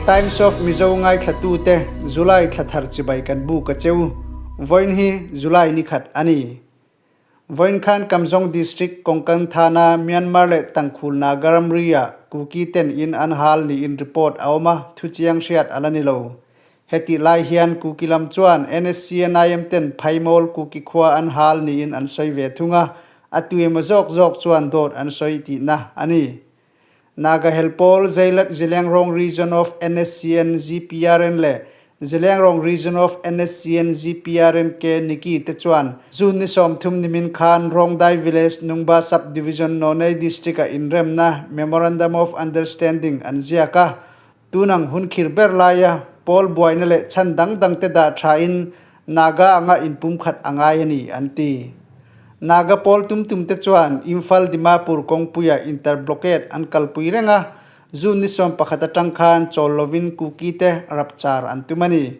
Times of Mizo ngaithlatute July thla thar chibai kan buk a cheu. Vawiin hi July ni khat a ni. Vawiin khan Kamzong District Kongkan Thana Myanmar leh Tangkhul Naga ramri-ah Kuki ten in an hal niin report a awm a, thuchiang hriat a la ni lo. Hetih lai hian Kuki lam chuan NSCNIM ten Phaimawl Kuki khua an hal niin an sawi ve thung a, a tu emaw zawk zawk chuan dawt an sawi tihna a ni. Naga Helpawl, Zeilat Zilengrong Region of NSCN ZPRN leh Zilengrong Region of NSCN ZPRN K Niki te chuan June ni 30 nimin khan Rongdai Village, Nungba Sub-Division, Nonei District-a inremna Memorandum of Understanding an ziak a. Tunang hun khir ber laia pawl buaina leh chhan dang dangte dah thain Naga anga inpumkhat a ngai a ni, an ti. Naga pawl tum tumte chuan Imphal Dimapur kawngpuia inter-blockade an kalpui reng a, June ni 11 atang khan chawl lovin Kuki te rapchar an tum a ni.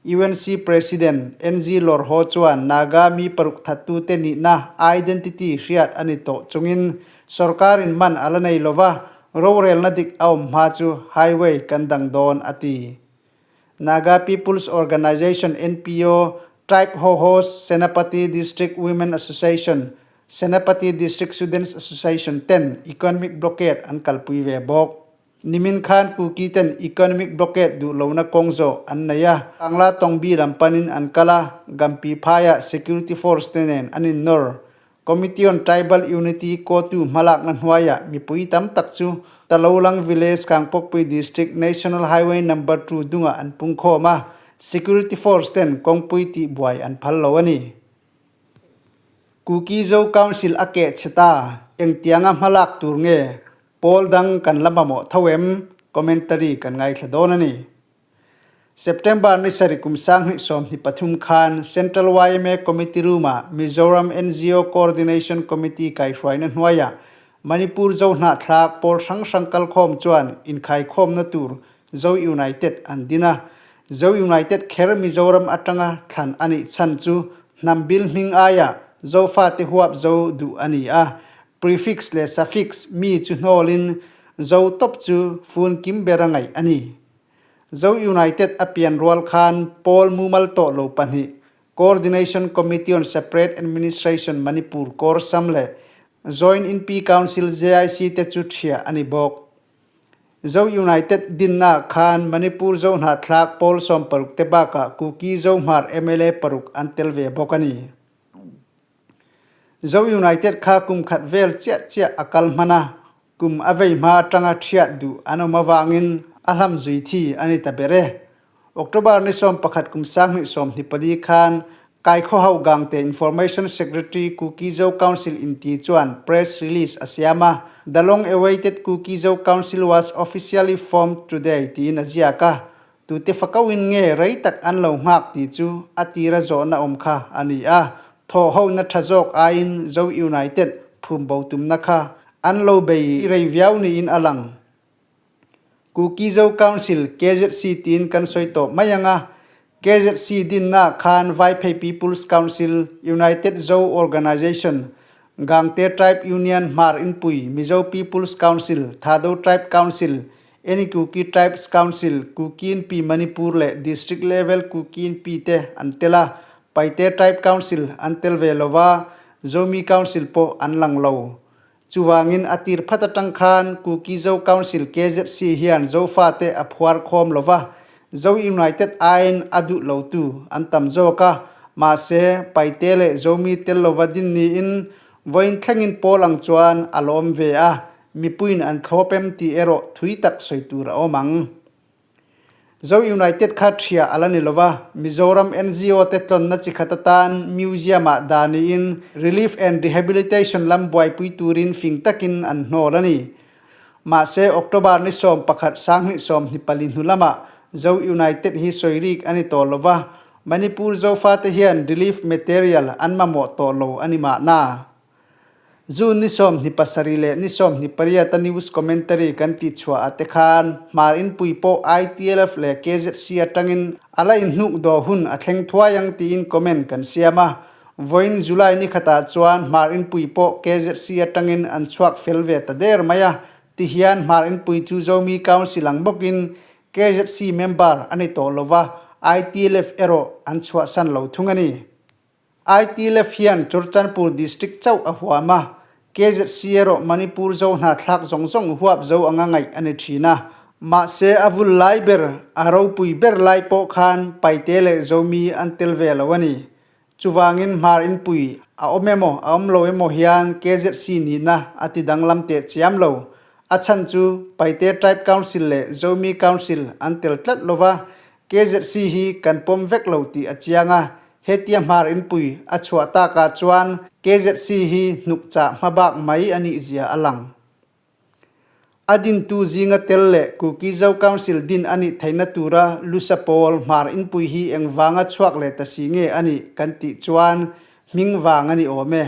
UNC President NG Lorho chuan Naga mi paruk thattute nihna identity hriat a ni tawh chungin sorkarin man a la nei lova, rorelna dik a awm hma chu highway kan dang dawn a ti. Naga People's Organization, NPO, Tribe Hohos, Senapati District Women Association, Senapati District Students Association ten economic blockade an kalpui ve bawk. Nimin khan Kuki ten economic blockade duh lohna kawng zawh an nei a, Kangla Tongbi lam panin an kal a, Gampi phaiah security force te nen an innawr. Committee on Tribal Unity kotu hmalakna hnuaiah mipui tam tak chu Talolang Village, Kangpokpui District, National Highway Number 2 dungah an pungkhawm a, security force ten kawngpui tihbuai an phal lo a ni. Kuki Zo Council a keh chhe ta, engtianga hmalak tur nge pawl dang kan la mamawh tho em? Commentary kan ngaithla dawn a ni. September ni sarih kum 2023 khan Central yma Committee Room-ah Mizoram NGO Coordination Committee kaihhruaina hnuaiah Manipur Zo hnahthlak pawl hrang hrang kalkhawm chuan inkhaikhawmna tur Zo United an din a. Zo United kher Mizoram atanga thlan a nih chhan chu hnam bil hming aia Zofate huap zo duh a ni a. Prefix leh suffix mi chu hnawlin Zo tawp chu fun kim ber a ngaih a ni. Zo United a pian rual khan pawl mumal tawh lo pahnih, Coordination Committee on Separate Administration Manipur Kawr Sam leh Joint Inpi Council, JIC, te chu thiah a ni bawk. Zo United dinna khan Manipur Zo hnahthlak pawl 16 te bakah Kuki Zo Hmar mla paruk an tel ve bawk a ni. Zo United kha kum khat vel chiah chiah a kal hman a, Kum a vei hma atanga thiat duh an awm avangin a hlam zui thi a ni ta ber e. October ni 11 kum 2024 khan Kaikhawho Gangte Information Secretary Kuki Zo Council inti chuan press release a siam a, The long awaited Kuki Zo Council was officially formed today tiin a ziak a. Tute fakauin nge rei tak an lo nghak tih chu a tira zawhna awm kha a ni a, thawhhona tha zawk aiin Zo United phum bo tumna kha An lo bei rei viau niin a lang. Kuki Zo Council, KZC, tiin kan sawi tawh mai ang a, KZC dinnaah khan Vaiphei People's Council, United Zo Organization, Gangte Tribe Union Hmar Inpui, Mizo People's Council, Thado Tribe Council, Any Kuki Tribes Council, Kuki Inpi Manipur leh District Level Kuki Inpi te an tel a, Paite Tribe Council an tel ve lo va, Zomi Council pawh an lang lo. Chuvangin a tir phat atang khan Kuki Zo Council KZC hian Zofate a phuar khawm lo va, Zo United aiin a duh lotu an tam zawk a, mahse Paite leh Zomi tel lova din niin vawiin thlengin pawl ang chuan a lawm ve a, mipuiin an thlawp em tih erawh thui tak sawi tur a awm ang. Zo United kha thiah a la ni lova, Mizoram NGO te tlawnna chi khat atan Museum-ah dah niin Relief and Rehabilitation lam buaipui turin fing takin an hnawl a ni. Mahse, October ni 11 2024 hnu lamah Zo United hi sawi rik a ni tawh lova, Manipur Zofate hian relief material an mamawh tawh lo a ni mahna. June ni 27 leh ni 28 a news commentary kan tih chhuah ah te khan Hmar Inpui pawh ITLF leh KZC atangin a la inhnuk dawh hun a thleng thuai ang tiin comment kan siam a. Vawiin July ni khatah chuan Hmar Inpui pawh KZC atangin an chhuak fel ve ta der mai a. Tihian Hmar Inpui chu Zomi Council ang bawkin KZC member a ni tawh lo va, ITLF erawh an chhuahsan lo thung a ni. ITLF hian Churachandpur District chauh a huam a, KZC erawh Manipur zo hnathlak zawng zawng huap zo anga ngaih a ni thin a. Mahse a vul lai ber, a ropui ber lai pawh khan Paite leh Zomi an tel ve lo a ni. Chuvangin hmar inpui a awm emaw a awm lo emaw hian KZC nihna a ti danglam teh chiam lo. A chhan chu Paite Tribe Council leh Zomi Council an tel tlat lo va, KZC hi kan pawm vek lo tih a chiang a, hetia hmar inpui a chhuah takah chuan KZC hi hnukchah hmabak mai a nih zia a lang. A dintu zinga tel leh Kuki Zo Council din a nih theihna tura Lusa pawl hmar inpui hi engvanga chhuak leh ta si nge a nih kan tih chuan hming vang a ni awm e.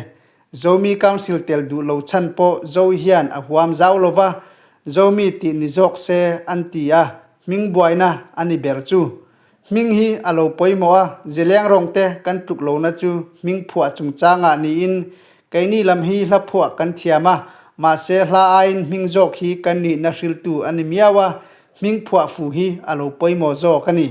Zomi Council tel duh lo chhan pawh Zo hian a huam zau lo va, Zomi tih ni zawk se an ti a, hming buaina a ni ber chu. Hming hi a lo pawimawh a, zileng rawng te kan tluk lohna chu hming phuah chungchangah niin keini lam hi hla phuah kan thiam a, mahse hla aiin hming zawk hi kan nihna hriltu a ni miau a, hming phuah fu hi a lo pawimawh zawk a ni.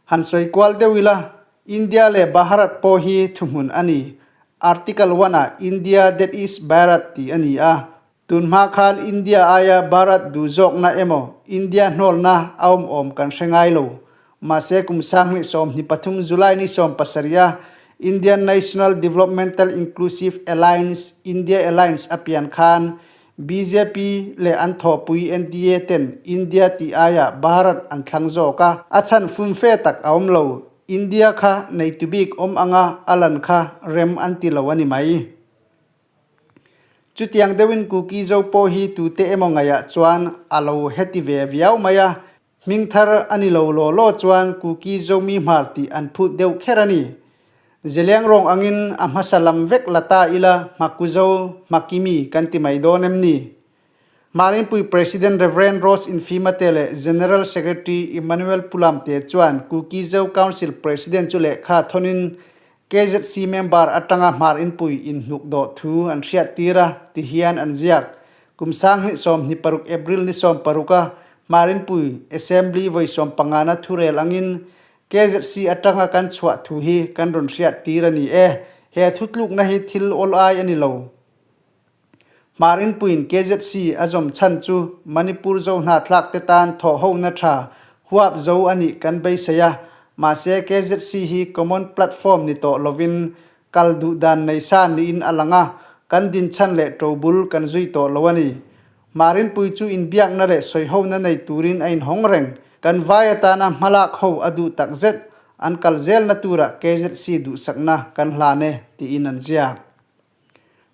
Han sawi kual deuh ila, India leh Bharat pawh hi thuhmun a ni. Article one ah India that is Bharat tih a ni a, Tun hma khan India aia Bharat duh zawkna emaw India hnawlna a awm awm kan hre ngai lo. Mahse kum 2023 July ni 17 a Indian National Developmental Inclusive Alliance, India Alliance, a pian khan bjp leh an thawhpui NDA ten India tih aia Bharat an thlang zawk a. A chhan fumfe tak a awm lo. India kha neitu bik awm anga a lan kha rem an ti lo a ni mai. Chutiang deuhin Kuki zo pawh hi tute emaw ngaihah chuan a lo heti ve viau mai a, hming thar a ni lo law law chuan Kuki Zomi hmar tih an phut deuh kher a ni. Zeleng rawng angin a hmasa lam vek la ta ila Hmakuzo, Hmakimi kan ti mai dawn em ni? Marinpui President Rev. Rose Infimate leh General Secretary Emmanuel Pulamte chuan Kuki Zo Council President chu lehkha thawnin KZC member atanga hmar inpui inhnuk dawh thu an hriattir a ti hian an ziak. Kum 2026 April ni 16 a hmar inpui Assembly vawi sawmpangana thurel angin KZC atanga kan chhuah thu hi kan rawn hriattir a ni e. He thutlukna hi thil awl ai a ni lo. Hmar inpuiin KZC a zawm chhan chu Manipur zo hnathlak te tan thawhhona tha huap zo a nih kan beisei a, mahse KZC hi common platform ni tawh lovin kal duh dan nei sa niin a lang a, kan din chhan leh ṭobul kan zui tawh lo a ni. Hmar inpui chu inbiakna leh sawihona nei turin a inhawng reng. Kan vai atana hmalak ho a duh takzet, an kal zelna turah KZC duhsakna kan hlan e, tiin an ziak.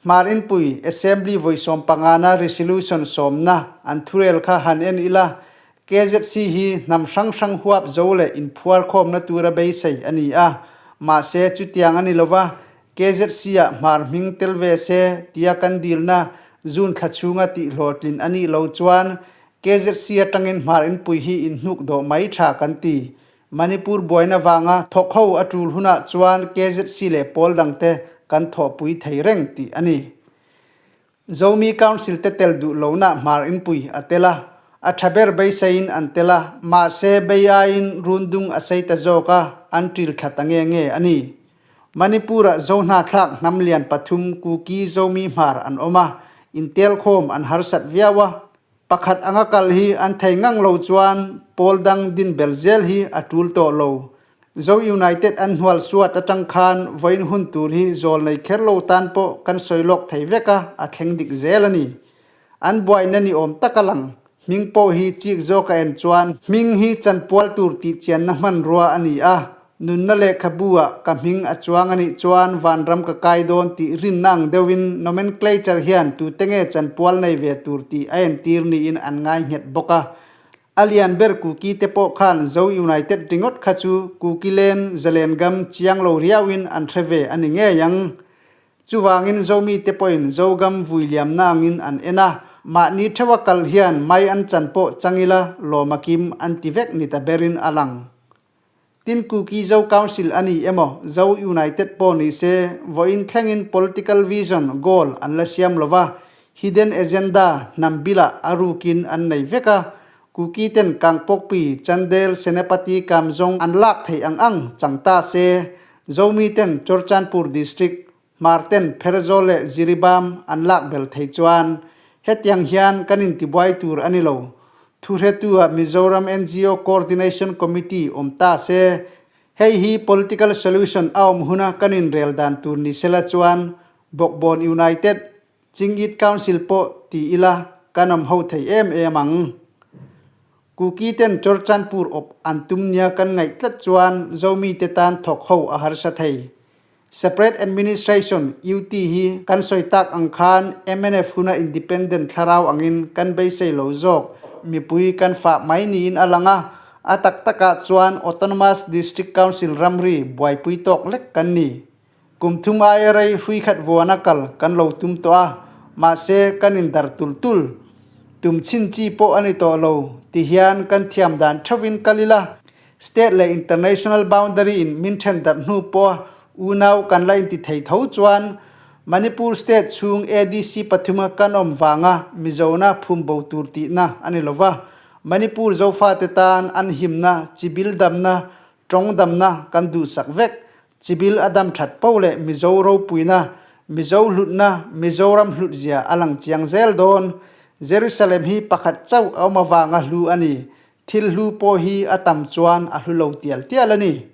Hmar inpui Assembly vawi sawmpangana Resolution sawmna an thurel kha han en ila, KZC hi hnam hrang hrang huap zo leh inphuar khawmna tura beisei a ni a. Mahse, chutiang a ni lova, KZC-ah hmar hming tel ve se tia kan dilna June thla chhunga tihhlawhtlin a nih lo chuan KZC atangin hmar inpui hi inhnuk dawh mai tha kan ti. Manipur buaina vanga thawk ho a tul hunah chuan KZC leh pawl dangte kan thawhpui thei reng tih a ni. Zomi Council te tel duh lohna hmar inpui a tel a, a tha ber beiseiin an tel a, mahse bei aiin rundung a sei ta zawk a, an ṭil thla ta nge nge a ni. Manipur-ah Zohnathlak hnam lian pathum Kuki Zomi hmar an awm a, intelkhawm an harsat viau a, Pakhat anga kal hi an thei ngang lo chuan pawl dang din bel zel hi a tul tawh lo. Zo United an hnual suat atang khan vawiin hun tur hi zawl nei kher lo tan pawh kan sawi lawk thei vek a, a thleng dik zel a ni. An buaina ni awm tak a lang. Hming pawh hi chik zawk a en chuan hming hi chanpual tur tih chianna hmanrua a ni a, Nunna lehkhabu ah ka hming a chuang a nih chuan vanram ka kai dawn tih rinna ang deuhin nomenclature hian tute nge chanpual nei ve tur tih a entir niin an ngai nghet bawk a. A lian ber Kuki te pawh khan Zo United ringawt kha chu Kuki len zalen gam chiang lo riauin an hre ve a ni ngei ang. Chuvangin Zomi te pawhin Zogam vui liamna angin an en a, mahni theuha kal hian mai an chan pawh chang ila lawm a kim an ti vek ni ta berin a lang. Tin Kuki Zo Council a ni emaw, Zo United pawh ni se, vawiin thlengin political vision, goal, an la siam lo va, hidden agenda, hnam bilah a rukin an nei vek a. Kuki ten Kangpokpi, Chandel, Senapati, Kamzong an lak theih ang ang chang ta se. Zomi ten Churchandpur District, Hmar ten Pherzawl leh Jiribam an lak bel thei chuan hetiang hian kan intibuai tur a ni lo. Thuhretu ah Mizoram NGO Coordination Committee awm ta se. Hei hi political solution a awm huna kan inrel dan tur ni sela chuan Bawkbawn United Chingit Council pawh ti ila kan awm ho thei em em ang. Kuki ten Churchandpur awp an tum nia kan ngaih tlat chuan Zomi te tan thawk ho a harsa thei. Separate Administration, UT, hi kan sawi tak ang khan mnf huna independent thlarau angin kan beisei lo zawk mipui kan fah mai niin a lang a, a tak takah chuan Autonomous District Council ramri buaipui tawk lek kan ni. Kum thum aia rei hrui khat vuana kal kan lo tum tawh a, mahse kan indar tul tul. Tum chhin chi pawh a ni tawh lo ti hian kan thiam dan theuhin kal ila, state leh international boundary in min then darh hnu pawha unau kan la inti thei tho chuan Manipur state chhung ADC pathuma kan awm vanga Mizona phum bo tur tihna a ni lova, Manipur Zofate tan an himna, chibil damna, tawng damna kan duhsak vek. Chibil a dam that po leh Mizo ropuina, Mizo hlutna, Mizoram hlutzia a lang chiang zel dawn. Jerusalem hi pakhat chauh a awm avanga hlu a ni. Thil hlu pawh hi a tam chuan a hlu lo tial tial a ni.